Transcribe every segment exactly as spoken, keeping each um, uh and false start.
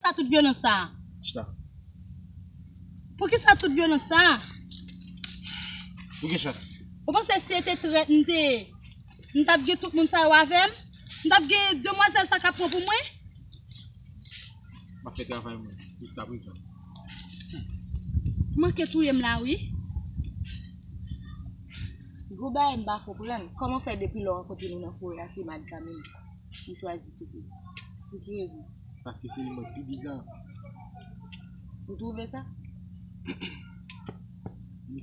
Poukisa tout vyolans sa a? Chita. Poukisa tout vyolans sa a? Ou gen chans. Ou panse si se te trèt m te ye, m t ap gen tout moun sa yo avè m? M t ap gen demwazèl sa k ap pran pou mwen? M ap fè travay mwen jiskaprezan. Manke touye m la, wi. Gwo bagay m pa konprann. Kòman fè depi lè w rankontre nou nan forè a, se Malika menm ou chwazi touye? Pou ki rezon? Paske se li mwen k pi bizarre. Ou twouve sa?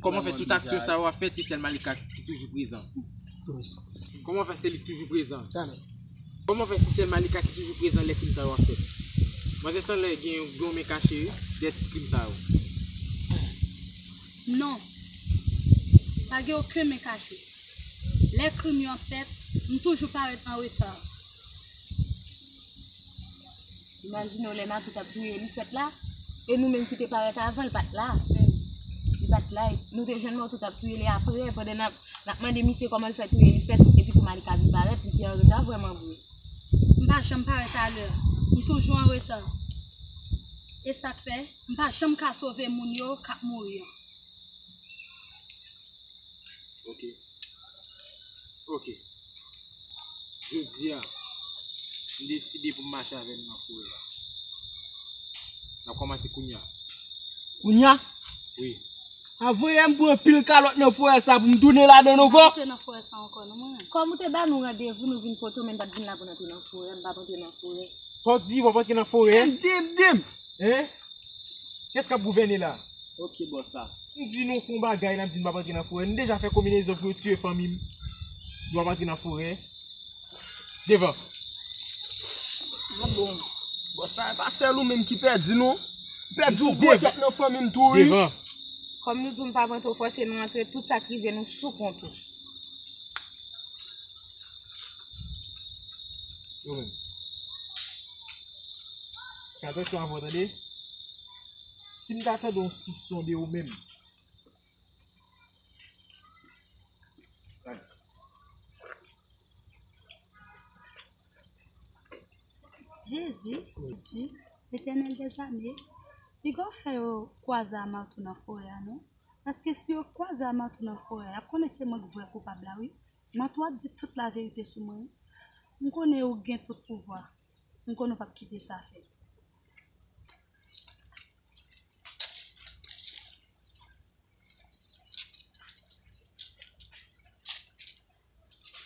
Kòman fè tout aksyon sa yo ap fèt, se sèl Malika ki toujou prezan? Kòman fè se li k toujou prezan? Kòman fè se sèl Malika ki toujou prezan lè krim sa yo ap fèt? Manzè Sanlè gen yon, gen yon men kache wi, dèyè tout krim sa yo. Non. Pa gen okenn men kache. Lè krim yo ap fèt, m toujou parèt an reta. Imajine w lè Matou t ap touye li fèt la, e nou menm ki te parèt avan, l pa t la. Li pa t la. Nou te jwenn Matou t ap touye li apre, pandan n ap, n ap mande misye kòman l fè touye li fèt, epi tou Malika vin parèt, li te an reta vrèman vre. M pa janm parèt alè. M toujou an reta. E sa k fè, m pa janm ka sove moun yo k ap mouri an. Ok. Ok. Jodi a, m deside pou m mache avè nou nan forè a. N ap kòmanse kounye a. Kounye a? Wi. Avan yè m pran pil kalòt nan forè sa pou m tounen ladan l ankò. M pa antre nan forè sa ankò, non, mwen menm. Kòm ou te ba nou randevou, nou vin kote w, men n pa t vin la pou n antre nan forè, m p ap antre nan forè. Sa w di, w ap antre nan forè? Dim, dim! Hein? Kès k ap gouvène la? Ok, bòs sa. M di nou fè yon bagay, n ap di n p ap antre nan forè. Nou deja fè konbinezon pou yo tiye fanmi m. Nou ap antre nan forè. Devan. Ah bon. Bòs sa, e pa sèl ou menm ki pèdi non. Pèdi yon gwo tèt nan fanmi m tou, wi. Devan. Kòm nou di w m p ap antre, w fòse nou antre, tout sa k rive nou sou kont ou. Yo menm. Fè atansyon avè w, tande? Si m ta tande yon sipson de ou menm. Jezi, Jezi, Letènèl dèzame, piga w fè yo kwaze a Matou nan forè a, non? Paske si yo kwaze a Matou nan forè a, y ap konnen se mwen k vrè koupab la, wi. Matou ap di tout laverite sou mwen, wi. M konnen ou gen tout pouvwa. M konnen w p ap kite sa fèt.